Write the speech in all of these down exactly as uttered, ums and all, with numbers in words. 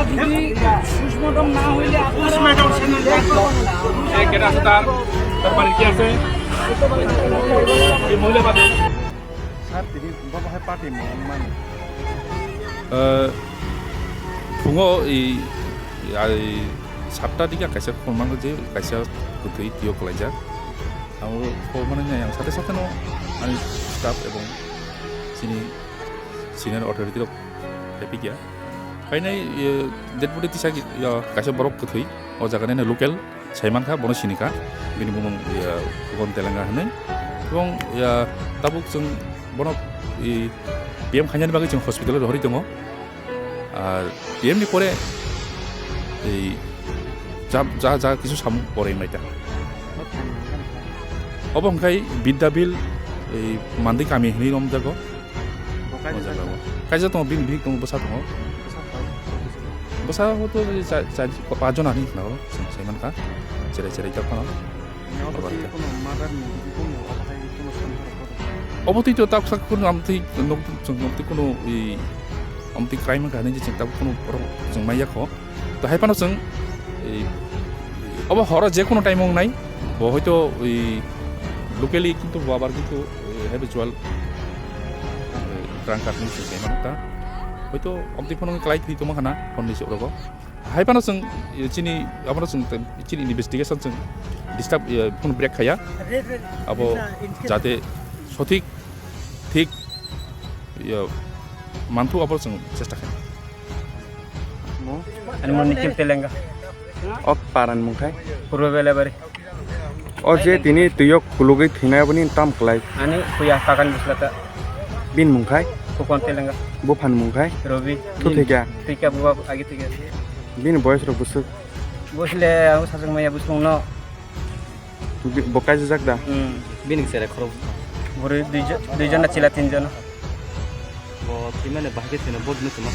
যদি পোস্টমর্টম না হইলে আপনারা এই কেটা আছে তার, তার বাড়ির কি আছে? এই মহিলা বাদে। স্যার, তিনি বাবা হয় পার্টি মন মানে। Eh, phungo i, i, satta dikhe kaisa khormango je kaisa kwtwi tiyok kalaijak. Amo khormani nai ang sate sate no ani staff ebong chini senior authority rok phaiphikya. Phainai, eh, dead body tisa ki, ya, kaisa borok kwthwi, o jaga nini local saimankha, bono sinikha, bini bumung, ya, Phukon Telenga hinwi. Ebong, ya, tabuk chwng bono, i, P M khainani bagwi chwng hospital o rohorwi tongo. Ar P M ni pore, ei, ja, ja, ja kisu samung pore wnglaita. Obo hwnkhe Bidyabil, ei, Mandi kami hinwi romjago. Bo kaisa O jaga jaga. O. Kaisa tongo, bini bihik tongo, bwsa tongo. Bwsa tongo. Bwsa o to cha-, cha-, pa jon ani khna o, chwng sai mankha. Cherai cherai jak phano. Ni obo Obo twi khe. Kuno mother ni bihik tongo, obo hai kuno sandal rok. Obo twi to tak sak kuno amtwi nok chwng amtwi kuno i amtwi crime kha hinwi chwng tak kuno borok chwng maya kho. To hai phano chwng, eh, obo horo je kono time wngnai, bo hoito, eh, locally kintu bo abar kintu, eh, habitual, eh, drunkard ni se se mano ta. Hoito obdi phano klai thwi tongma khana honni se rogo. Hai phano chwng, eh, chini, abono chwng te, chini investigation chwng disturb, eh, phano break khaya. Abo jate sothik, thik, eh, manthu abo chwng chesta khainai. Mo? Ani mo Nikhil Telenga. O paran mung khai? Purba Belabari. O je tini tuyok kulugwi thwinai aboni tam klai? Ani kuya kakan bislata. Bin mung khai? Phukon Telenga. Buphan mung khai? Robi. Thu thwikya? Thwikya buwa agi thwikya. Bini boyes rok bwswk? Bosle ang sajak maya busung no. Bi-, bo kaijajak da? Hmm. Bini sere khorok. Bwrwi duijo-, duijon na chila tinjon. Bo thwimani bahai khe thwino, bo dino thwima.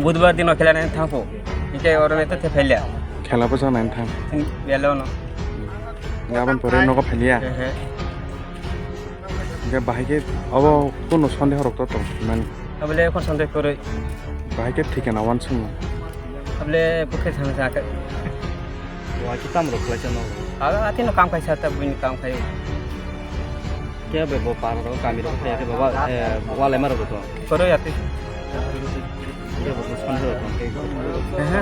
Budbar dino khela nai thangpho. Hingke oro ne to thephailya. Khela bo jana thang. Belo no. Gabon pore nogo phailya. Ehe. Hingke bahai khe abo kuno sonde horok to tong mani. Abole kon sonde koroi. Bahai khe thikana wansung. Abole bukhe thang sa khe. Wa ki tam rok lai chano. Aga ati no kam kaisa ta buini kam khai. Khe be bo par ro kami ro khai ke baba, eh, wa lai mar ro to. Koroi ati. Khe bo son ro to. Ehe.